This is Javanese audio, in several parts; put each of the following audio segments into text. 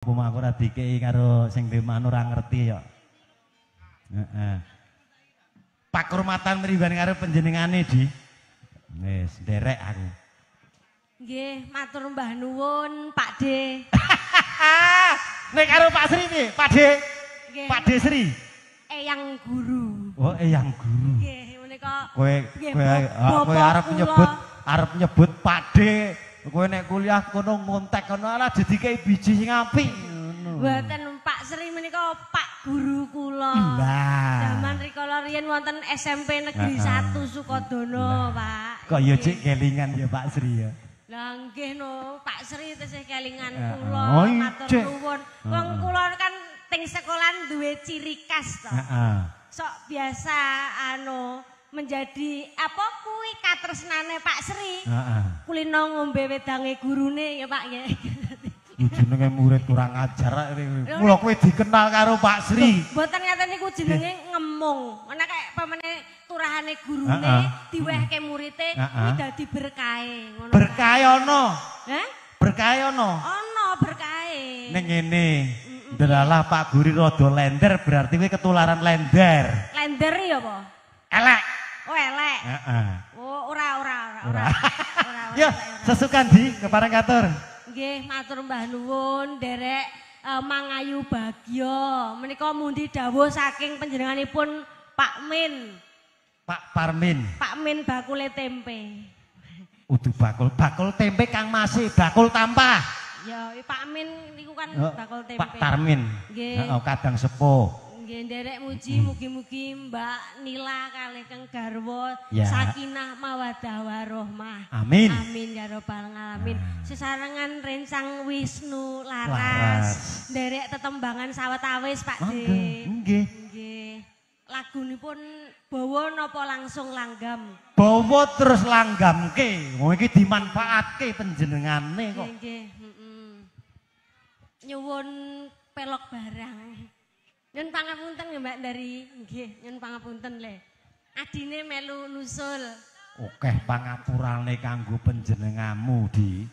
Aku ora dikei karo sing duwe manuk ora ngerti ya. Heeh. Pakurmatan mriban karo panjenengane, Di. Wis, nderek aku. Nggih, matur mbah nuwun, Pak D. Nek karo Pak Sri piye? Pak D. Pak D Sri. Eyang guru. Oh, eyang guru. Nggih, menika kowe kowe arep nyebut Pak D. Kowe nek kuliah kono ngontek kono ala didikei biji sing apik ngono. Mboten Pak Sri menika Pak guru kula. Zaman rikala riyen wonten SMP Negeri 1 Sukodono, Pak. Kok ya cek kelingan ya Pak Sri ya. Lah nggih no, Pak Sri tesih kelingan kula, matur nuwun. Wong kula kan teng sekolahan duwe ciri khas to. Sok biasa anu menjadi apa kuwi katresnane Pak Sri. Kulino ngombe wedange gurune ya Pak ya. Jenenge murid kurang ajar. Mula kowe dikenal karo Pak Sri. Mboten ngaten niku jenenge ngemung. Ana kaya pamane turahane gurune diwehke murite kuwi dadi berkahe ngono. Berkahe ana. Heh? Berkahe ana. Ana berkahe. Ning ngene. Ndelalah Pak Guru rada lender berarti kowe ketularan lender. Lender ya apa? Elek. Oh elek. Heeh. Oh ora. Ora. Ya, sesukan Di kepareng katur. Nggih, matur mbah nuwun nderek mangayu bagya. Menika mundi dawuh saking panjenenganipun Pak Min. Pak Parmin. Pak Min bakule tempe. Udu bakul tempe Kang Masih, bakul tampah. Ya, Pak Min niku kan bakul tempe. Pak Tarmin. Nggih. Heeh, kadang sepuh. Nggih, nderek muji mugi-mugi Mbak Nila kalih keng garwa sakinah mawaddah warahmah. Amin. Amin ya rabbal alamin. Sesarengan rencang Wisnu Laras. Nderek tetembangan sawetawis Pak D. Nggih. Nggih. Lagunipun bawa napa langsung langgam? Bawa terus langgamke. Wong iki dimanfaatke panjenengane kok. Nggih, heeh. Nyuwun pelok barang. Nyun pangapunten nggih Mbak dari, nggih, nyun pangapunten le. Adine melu nusul. Okeh pangapurane kanggo panjenenganmu, Di.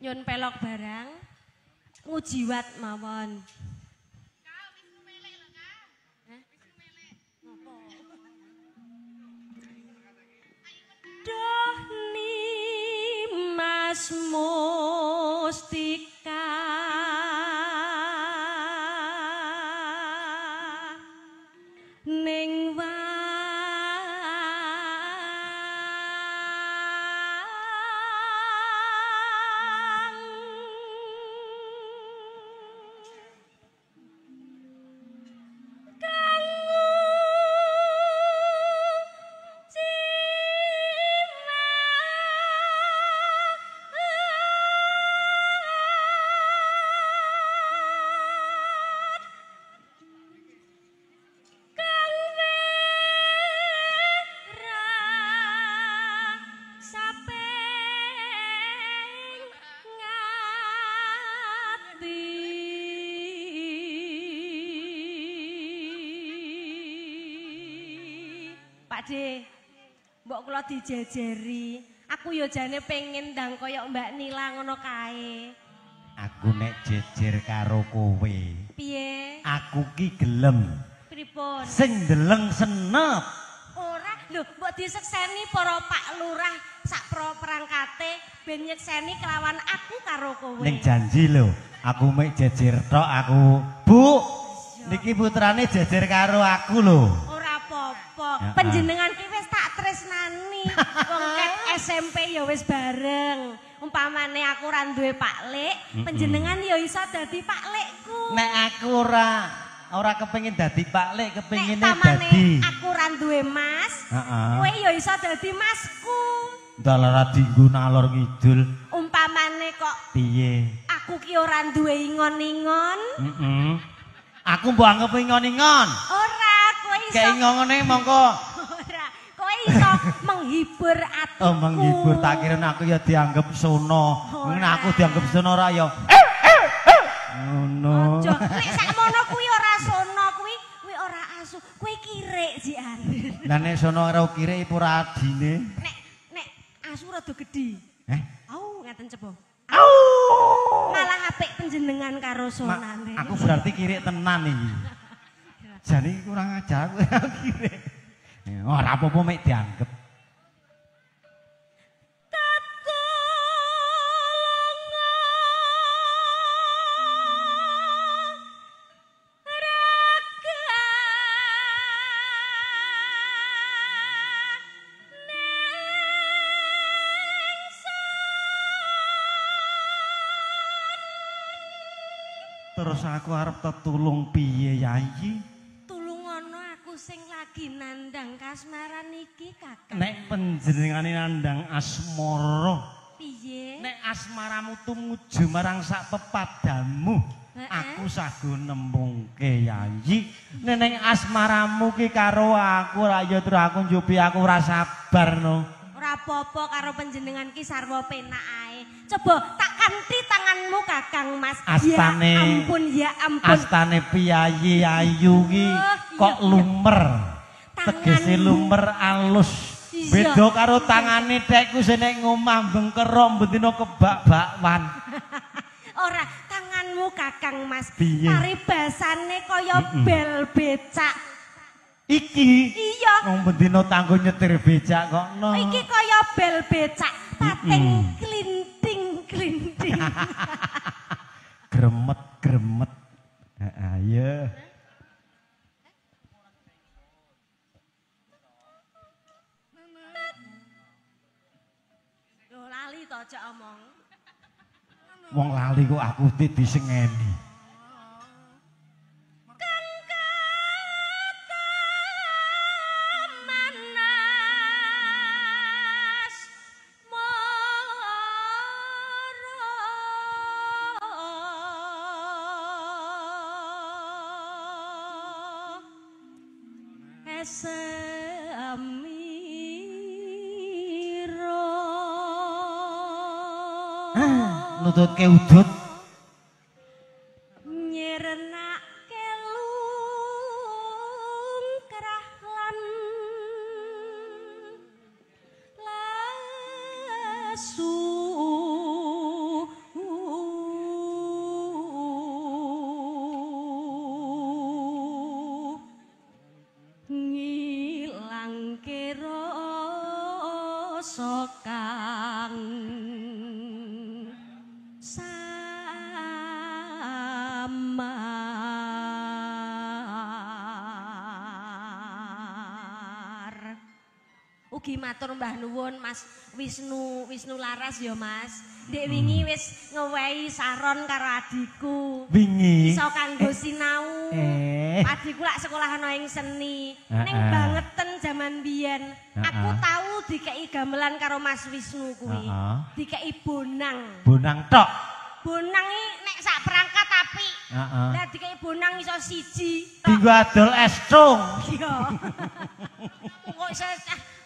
Nyun pelok barang ngujiwat mawon. Duh Nimas Mustika ning wang kang Pak D, mbok kula dijejeri. Aku ya jane pengen ndang koyok Mbak Nila ngono kae. Aku nek jejer karo kowe. Piye? Aku ki gelem. Pripun? Sing ndeleng senep. Ora, lho mbok disekseni para Pak Lurah sak perangkate ben nyekseni kelawan aku karo kowe. Ning janji lho, aku mek jejer tok aku. Bu, niki putrane jejer karo aku lho. Apa-apa. Panjenengan ki wis tak tresnani. Wong ket SMP ya wis bareng. Umpamane aku ora duwe Pak Lek, panjenengan ya iso dadi Pak Lekku. Nek aku ora kepengin dadi Pak Lek, kepengine dadi. Aku ora duwe Mas, kowe ya iso dadi masku. Dalara dinggo nalor ngidul. Umpamane kok piye? Aku ki ora duwe ingon-ingon. Heeh. Aku mbok anggap ingon-ingon. Ora. Kayak ngongone mongko. Ora, kowe iso menghibur atiku. Oh, menghibur tak kira aku ya dianggap sono. Nek aku dianggap sono ora ya. Ngono. Aja, nek sakmono kuwi ora sono, kuwi ora asu, kuwi kirik jian. Lah nek sono ora kirik ora adine. Nek asu rada gedhi. Heh? Au, ngaten cebo. Au. Panjenengan karo sonane. Aku berarti kirik tenan iki. Jane kurang ajar aku kirik. Ora apa-apa mek dianggep. Terus aku arep tetulung piye Yayi? Tulungono aku sing lagi nandang kasmaran iki Kakang. Nek panjenengane nandang asmara, piye? Nek asmaramu tumuju marang sak pepadamu, aku sago nembungke Yayi. Nek ning asmaramu ki karo aku ra ya terus aku njupi aku ora sabar no. Ora apa-apa karo panjenengan ki sarwa penak ae. Coba tak kanthi tanganmu Kakang Mas. Astane, ya ampun, ya ampun. Astane piyayi ayu ki kok lumer. Tegese lumer alus. Beda karo tangane tekku sing nek ngomah bengkero bendina kebak-bakwan. Ora, tanganmu Kakang Mas. Paribasane kaya bel becak. Iki. Iya. Wong bendina tanggo nyetir becak kok no. Iki kaya bel becak, pating klinting-klinting. Gremet-gremet. Heeh, iya. Lho lali to aja omong. Wong lali kok aku disengeni. Nututke udut nyirenake lungkrah lan lesu ngilangke rasa kang samar. Ugi matur mbah nuwun Mas Wisnu, Wisnu Laras ya Mas. Dek wingi wis ngewehi saron karo adikku. Wingi iso kanggo sinau. Adikku lak sekolah ana ing seni. Ning bangeten jaman biyen. Aku tau dikeki gamelan karo Mas Wisnu kuwi. Dikeki bonang. Bonang tok. Bonang iki nek sak perangkat apik. Lah dikeki bonang iso siji. Dinggo adol es tung. Iya. Kok iso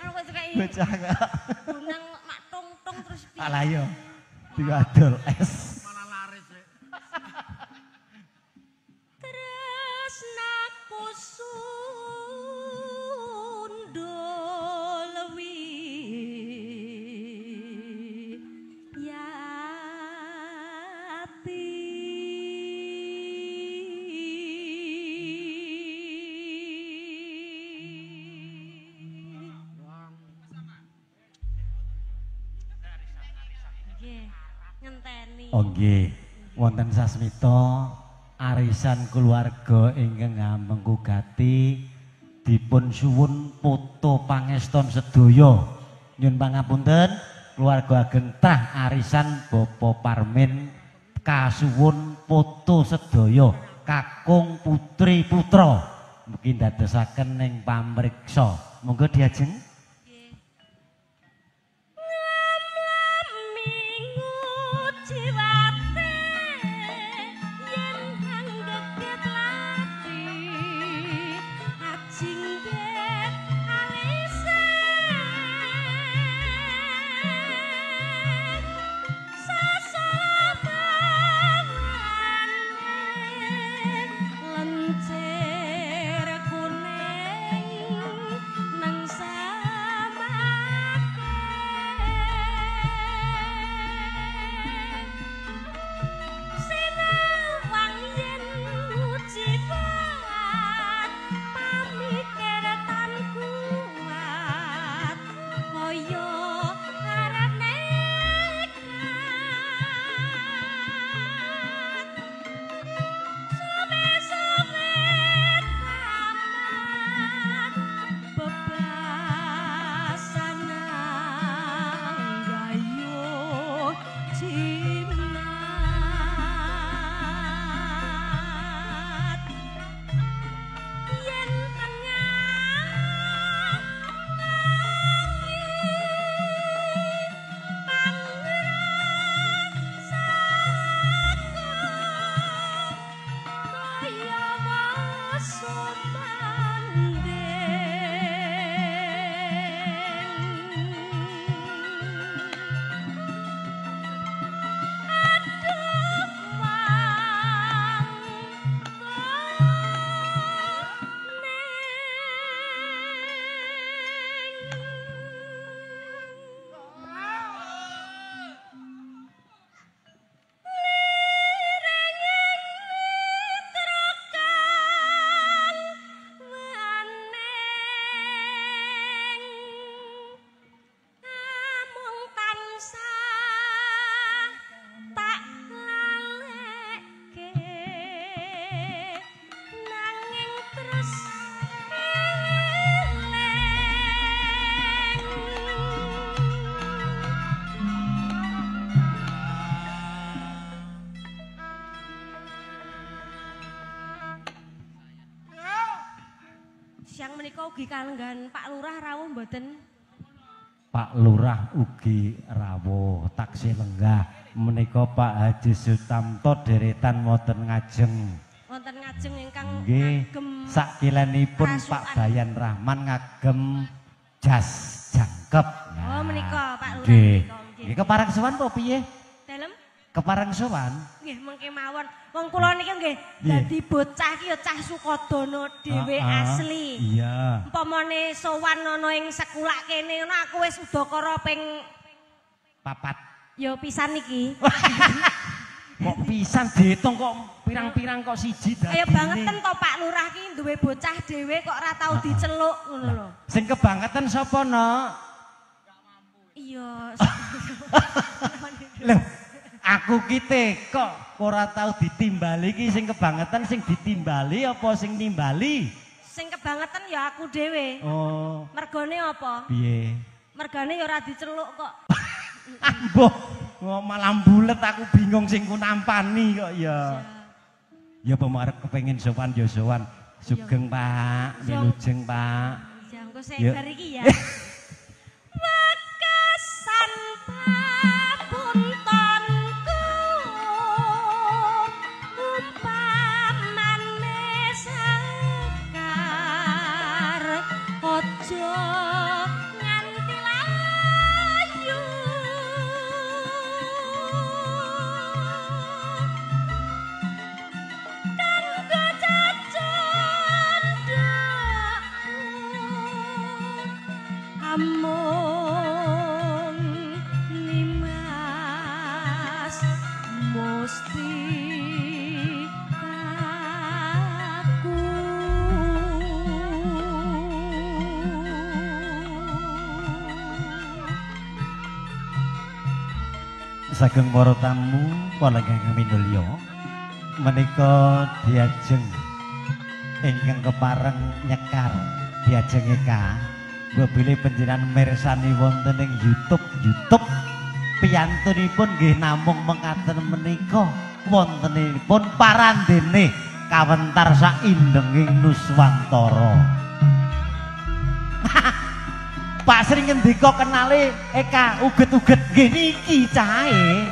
anu kok dikeki bocah kok. Bonang mak tung-tung terus piye? Alah iya. Dinggo adol es. Malah laris rek. Tresnaku sundul wi yati ngenteni. Oh nggih, wonten sasmita arisan keluarga ingkang ngamengku gati dipun suwun foto pangeston sedaya. Nyun pangapunten keluarga ageng trah arisan Bapak Parmin kasuwun foto sedaya kakung putri putra mugi ndadosaken ing pamriksa. Monggo diajeng. Lencir kuning nang Siang menika ugi kalenggahan Pak Lurah rawuh mboten? Pak Lurah ugi rawuh taksih lenggah menika Pak Haji Sutamto deretan wonten ngajeng. Wonten ngajeng ingkang ngagem sakilenipun Pak Bayan Rahman ngagem jas jangkep. Oh menika Pak Lurah nggih. Nggih kepareng sowan apa piye? Dalem? Kepareng sowan? Nggih mengke mawon. Wong kula niki nggih dadi bocah iki ya cah Sukodono dhewe asli. Iya. Umpamane sowan ana ing sekolah kene ngono aku wis udakara ping 4. Ya pisan iki. Kok pisan diitung kok pirang-pirang kok siji dadine. Kaya bangeten to Pak Lurah ki duwe bocah dhewe kok ora tau diceluk ngono lho. Sing kebangeten sapa, Nok? Iya. Lho, aku ki teko ora tau ditimbali ki sing kebangetan sing ditimbali apa sing nimbali? Sing kebangetan ya aku dhewe. Oh. Mergone apa? Piye? Mergane ya ora diceluk kok. Ambuh, malah bulet aku bingung sing ku nampani kok ya. Ya apa arep kepengin sowan ya sowan. Sugeng Pak, wilujeng Pak. Ya engko sing bar iki ya. Wekasan papuntonku umpamane sekar aja nganti layu. Kanggo cacandhaku amung nimas mustikaku. Sageng para tamu para ingkang minulya menika diajeng ingkang kepareng nyekar diajeng Eka mbok bilih panjenengan mirsani wonten ing YouTube piyantunipun nggih namung mekaten menika wontenipun parandene kawentar saindenging Nuswantara. Pak Sri ngendika kenale Eka uget-uget nggih niki cahe.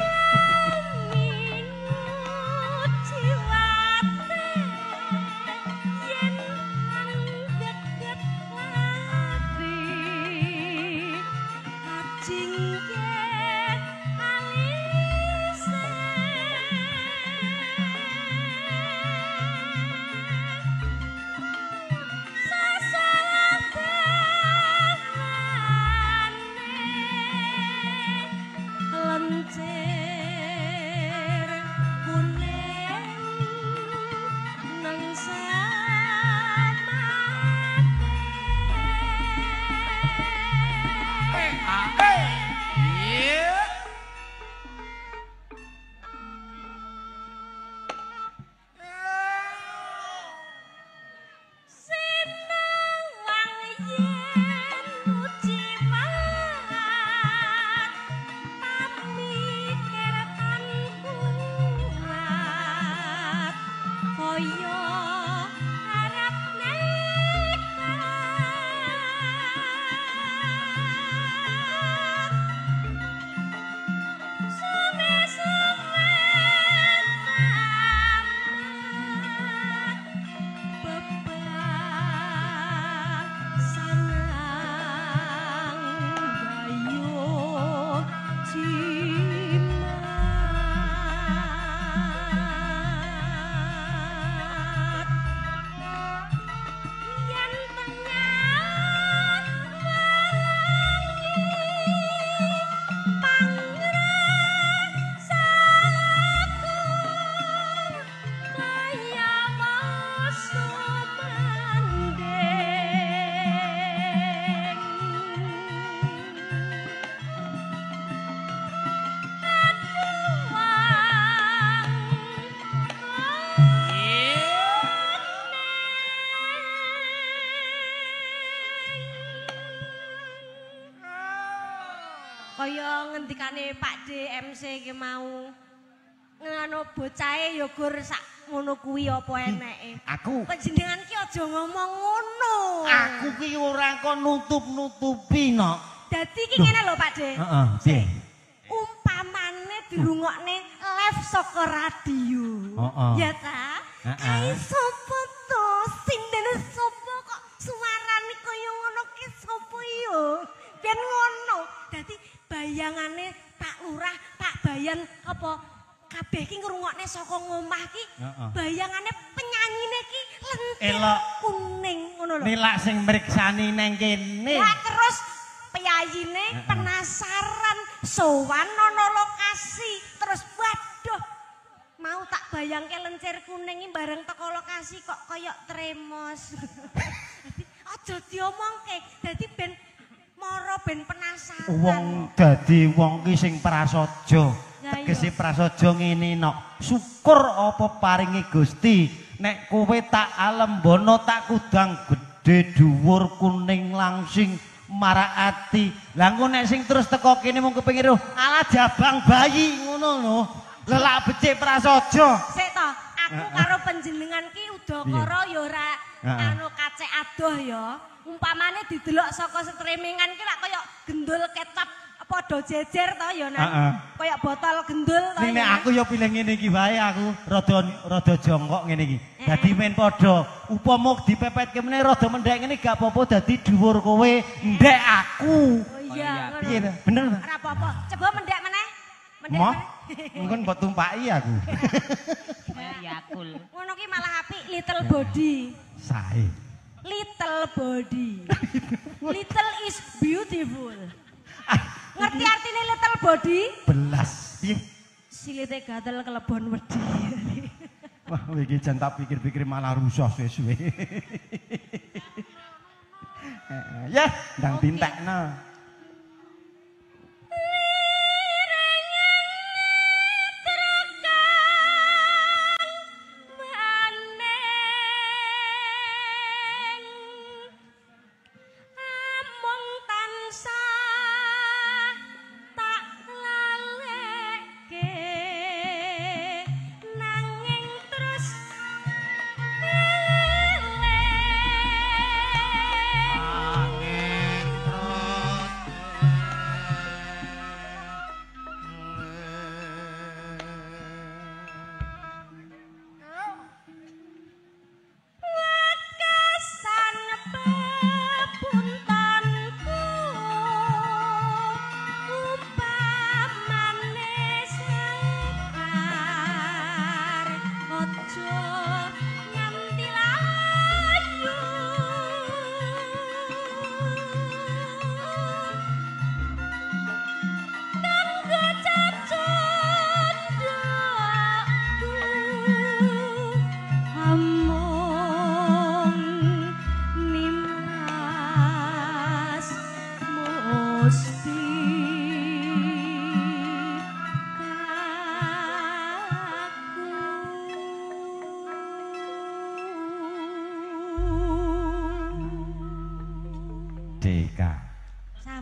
Kaya ngendikane Pak DMC ki mau ngono bocahe ya gur sak ngono kuwi apa eneke. Aku panjenengan ki aja ngomong ngono. Aku ki ora kok nutup-nutupi no. Dadi ki ngene lho Pak De. Heeh, piye? Umpamane dirungokne live saka radio. Heeh. Ya ta? Kae sapa to? Sindene sapa kok suarane kaya ngono ki sapa yo? Ben ngono. Dadi bayangane Pak Lurah, Pak Bayan apa kabeh ki ngrungokne saka ngomah ki bayangane penyanyine ki lentir kuning ngono lho. Nilak sing mriksani nang kene. Lah terus piyayine penasaran sowan ana lokasi terus waduh mau tak bayangke lencir kuning iki bareng teko lokasi kok koyok tremos. Dadi aja diomongke, dadi ben moro ben penasaran. Wong dadi wong ki sing prasaja. Tegese prasaja ngene nok. Syukur apa paringi Gusti nek kowe tak alembono tak kudang gedhe dhuwur kuning langsing marak ati. Lah engko nek sing terus teko kene mung kepengin roh ala jabang bayi ngono lho. Lelak becik prasaja. Sik to, aku karo panjenengan ki udakara ya ora anu kacek adoh ya. Umpamane didelok saka streamingan ki lak kaya gendul kecap padha jejer to ya nang. Kaya botol gendul to. Ning nek aku ya pilih ngene iki wae aku rada jongkok ngene iki. Dadi men padha upama dipepetke meneh rada mendhek ngene gak apa-apa dadi dhuwur kowe ndek aku. Oh iya ngono. Piye ta? Bener ta? Ora apa-apa. Coba mendhek meneh. Mendhek meneh. Mungkin mbok tumpaki aku. Yakul. Ngono ki malah apik little body. Sae. Little body. Little is beautiful. Ngerti artine little body? Belas. Piye? Silite gatel kelebon wedi. Wah, iki jan tak pikir-pikir malah rusuh suwe-suwe. Ya, ndang dintekno.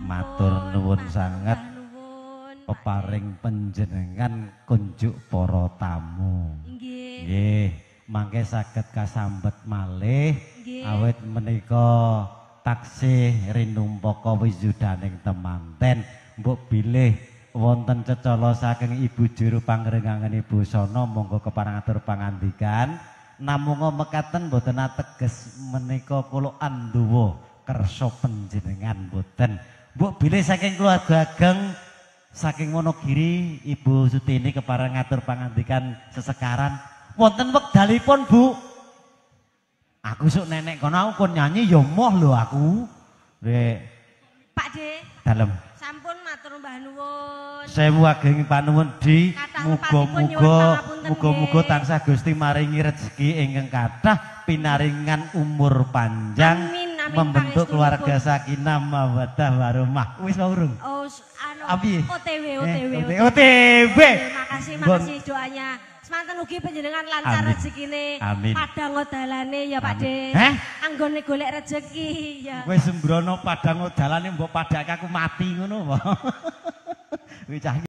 Matur nuwun sanget peparing panjenengan kunjuk para tamu. Nggih. Nggih, mangke saged kasambet malih awit menika taksih rinumpaka wisudaning temanten. Mbok bilih wonten cecala saking Ibu Juru Pangrengangan Ibu Sono monggo kepareng atur pangandikan. Namung mekaten mboten ateges menika kula anduwa kersa panjenengan mboten. Mbok bilih saking keluarga ageng saking Wonogiri Ibu Sutini kepareng ngatur pangandikan sesekaran wonten wekdalipun Bu. Aku sok nenek kono aku kon nyanyi ya moh lho aku. Rek Pak De. Dalem. Sampun matur mbah nuwun. Sewu ageng panuwun di muga-muga tansah Gusti maringi rezeki ingkang kathah pinaringan umur panjang. Amin. Amin, membentuk keluarga sakinah mawaddah warahmah. Wis mau urung? Oh, anu OTW OTW. OTW. Makasih makasih doanya. Semanten ugi panjenengan lancar rezekine. Padang dalane ya Pak De. Anggone golek rezeki ya. Kowe sembrono padang dalane mbok padake aku mati ngono apa. Wis cah